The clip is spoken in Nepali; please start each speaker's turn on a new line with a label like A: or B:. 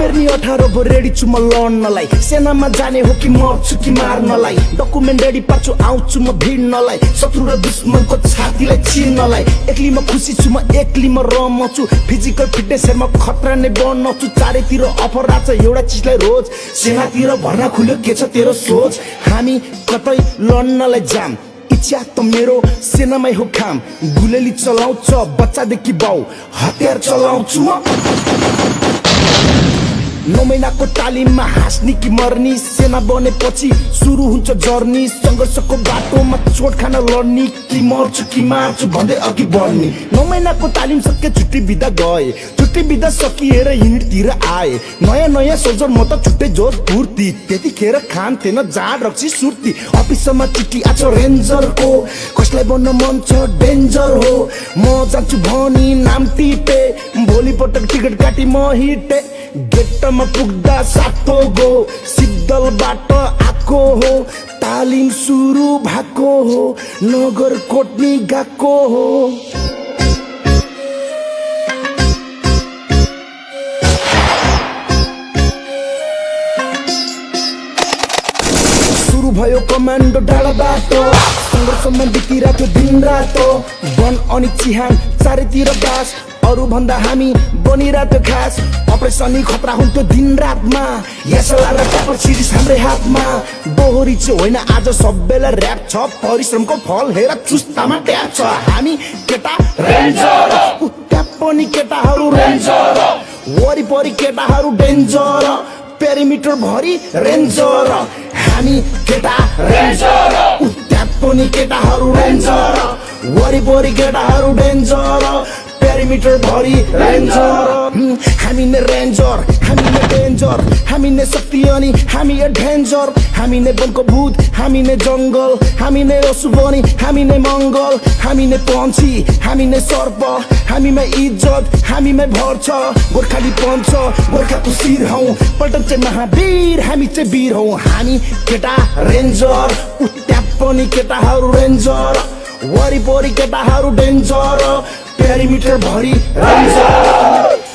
A: फेर्नी 18 भो रेडी छु म लड्नलाई सेनामा जाने हो कि मर्छु कि मार्नलाई डकुमेन्ट रेडी पार्छु आउँछु म भिड्नलाई शत्रु र दुश्मनको छातीलाई चिर्नलाई एक्ली म खुसी छु म एक्ली म रमछु फिजिकल फिटनेस हेर्म खतरा नै बन्नछु चारैतिर अफर राछ एउटा चिजलाई रोज सेनातिर भर्ना खुल्यो के छ तेरो सोच हामी कतै लड्नलाई जाम इच्छा त मेरो सेनामै हो काम गुलेली चलाउँछ बच्चादेखि बाउ हतियार चलाउँछु म 9 महिनाको तालिममा हाँस्ने कि मर्नी सेना बनेपछि सुरु हुन्छ जर्नी संघर्षको बाटोमा चोट खान लड्ने कि मर्छु कि मार्छु भन्दै अघि बढ्ने 9 महिनाको तालिम सके छुट्टी बिदा गए छुट्टी बिदा सकिएर हिँडतिर आए नयाँ नयाँ सोल्जर म त छुट्टै जोस फुर्ती त्यतिखेर खान थिएन जाँड रक्सी सुर्ती अफिसमा चिठी आछ रेन्जरको कसलाई बन्न मन छ डेन्जर हो म जान्छु भनी नाम टिपे भोलिपटक टिकट काटी म हिटे गेटमा पुग्दा सातो गो सिद्धलबाट आको हो तालिम सुरु भएको हो नगर कोट्नी गएको हो सुरु भयो कमान्डो डाँडा बाटो संघर्षमा बितिरहेको दिन रातो वन अनि चिहान चारैतिर बास अरु भन्दा हामी बनिरहेको खास अपरेसनी खतरा हुन्थ्यो दिन रातमा यसला र ट्यापर सिरिज हाम्रै हातमा दोहोरी चाहिँ होइन आज सबैलाई ऱ्याप छ परिश्रमको फल हेर चुस्तामा ट्याप छ हामी केटा रेन्जर त्यहाँ पनि केटाहरू रेन्जर वरिपरि केटाहरू डेन्जर पेरिमिटर भरि रेन्जर हामी केटा रेन्जर त्यहाँ पनि केटाहरू रेन्जर वरिपरि केटाहरू डेन्जर पेरिमिटर भरि रेन्जर हामी नै रेन्जर हामी नै डेन्जर हामी नै शक्ति अनि हामी एडभेन्चर हामी नै वनको भूत हामी नै जङ्गल हामी नै असुबनी हामी नै मङ्गल हामी नै पन्छी हामी नै सर्प हामीमै इज्जत हामीमै भर छ गोर्खाली पञ्च गोर्खाको शिर हौ पल्टन चाहिँ महावीर हामी चाहिँ वीर हौ हामी केटा रेन्जर त्यहाँ पनि केटाहरू रेन्जर वरिपरि केटाहरू डेन्जर पेरिमिटर भरि रेन्जर